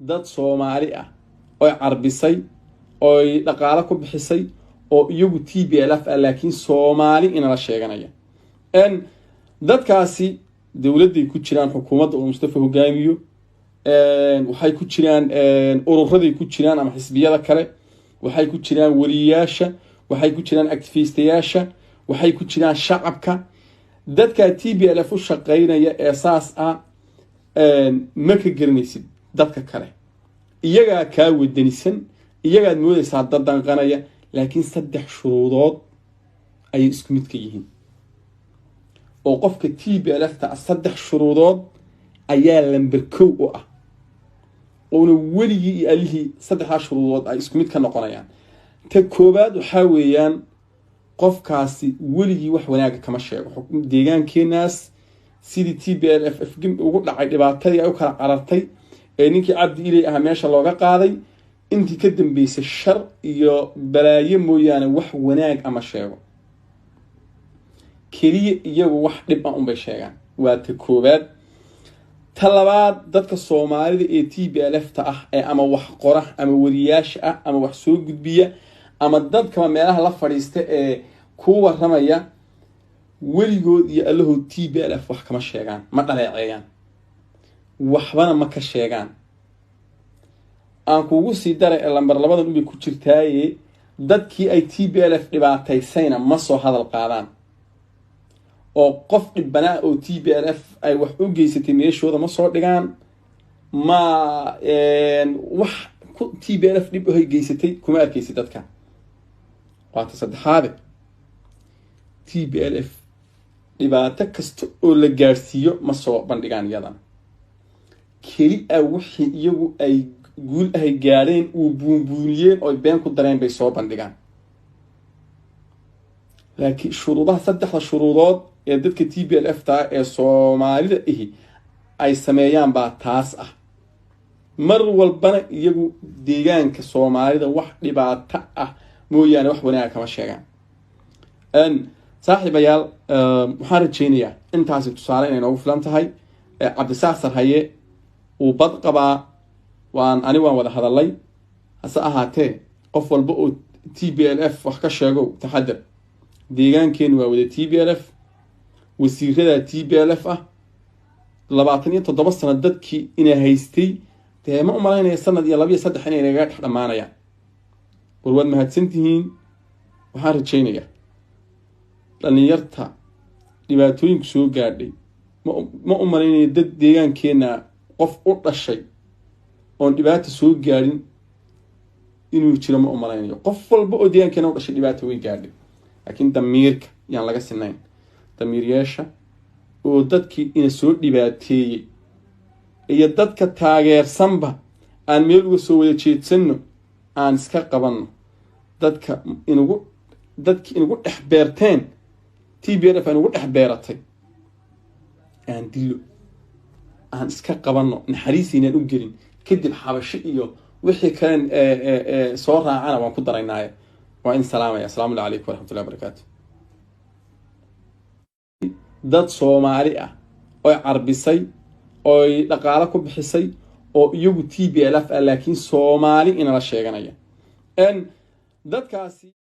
Dad Soomaali ah oy carbisay, oy dhaqaalo ku bixisay, oo iyagu TPLF ah, laakiin Soomaali inala sheeganaya. Dadkaasi dowladday ku jiraan, xukuumadda uu Mustafa hogaamiyo waxay ku jiraan, ururaday ku jiraan ama xisbiyada kale waxay ku jiraan, wariyayaasha waxay ku jiraan, activistayaasha waxay ku jiraan, shacabka. Dadka TPLF u shaqeynaya ee saas ah ma ka garanaysid dadka kale. Iyagaa kaa wadanisan, iyagaad moodaysaa dad danqanaya, laakiin saddex shuruudood ayay isku mid ka yihiin. Oo qofka TPLF ta saddex shuruudood ayaa lamber kow u ah, oona weligii iyo allihii saddexdaa shuruudood ay isku mid ka noqonayaan. Ta koowaad waxaa weeyaan, qofkaasi weligii wax wanaaga kama sheego deegaankeenaas. Sidii TPLF ugu dhacay, dhibaatadii ay u kala carartay ee ninkii Cabdi Iley ahaa meesha looga qaaday, intii ka dambeysay shar iyo balaayo mooyaane wax wanaag ama sheego. Keliya iyagu wax dhib ah unbay sheegaan. Waa ta koowaad. Ta labaad, dadka Soomaalida ee TPLF ta ah ee ama wax qora ama wariyaasha ah ama wax soo gudbiya ama dadkaba meelaha la fadhiista ee ku waramaya, weligood iyo allahood TPLF wax kama sheegaan, ma dhaleeceeyaan, waxbana ma ka sheegaan. Aan kugu sii daray ee lambar labadan unbay ku jirtaaye, dadkii ay TPLF dhibaataysayna ma soo hadal qaadaan, oo qof dhibanaa oo TPLF ay wax u geysatay meeshooda ma soo dhigaan. Ma wax TPLF dhib ahay geysatay kuma arkeysid dadka. Waata saddexaade, TPLF dhibaato kasta oo la gaadhsiiyo ma soo bandhigaan iyadana. Keli a wixii iyagu ay guul ahay gaadheen, uu buunbuuniyeen oo been ku dareen bay soo bandhigaan. Laakiin shuruudaha, saddexda shuruudood ee dadka TPLF ta ee Soomaalida ihi ay sameeyaan baa taas ah. Mar walbana iyagu deegaanka Soomaalida wax dhibaato ah mooyaane wax wanaaga kama sheegaan. Saaxiibayaal, waxaan rajeynayaa intaasi tusaale inay noogu filan tahay. Cabdisaaq Sarhaye wuu bad qabaa, waan ani waan wada hadalay. Hase ahaatee, qof walba oo TPLF wax ka sheego, taxadar. Deegaankeenu waa wada TPLF, wasiirada TPLF ah. 27 sano dadkii ina haystay, dee ma umalaynaya sanad iyo laba iyo saddex inay nagaga dhex dhammaanayaan. War waad mahadsantihiin. Waxaan rajaynayaa dhalinyarta dhibaatooyinku soo gaadhay, ma u malaynaya dad deegaankeena qof u dhashay oon dhibaata soo gaadhin inuu jiro. Ma u malaynayo. Qof walba oo deegaankeena u dhashay dhibaata way gaadhay, laakiin damiirka yaan laga sinayn. Damiiryeesha oo dadkii ina soo dhibaateeyey iyo dadka taageersanba aan meel uga soo wada jeedsanno, aan iska qabanno dadka inugu, dadki inugu dhex beerteen TPLF inugu dhex beeratay. Aan dillo, aan iska qabanno, naxariisaynaan u gelin. Kadib Xabasho iyo wixii kalen soo raacana waan ku daraynaaye. Waa in salaamaya. Asalaamu calaykum waraxmatullahi wabarakaatu. Dad Soomaali ah oy carbisay, oy dhaqaalo ku bixisay, oo iyagu TPLF ah, laakiin Soomaali inala sheeganaya, dadkaasi.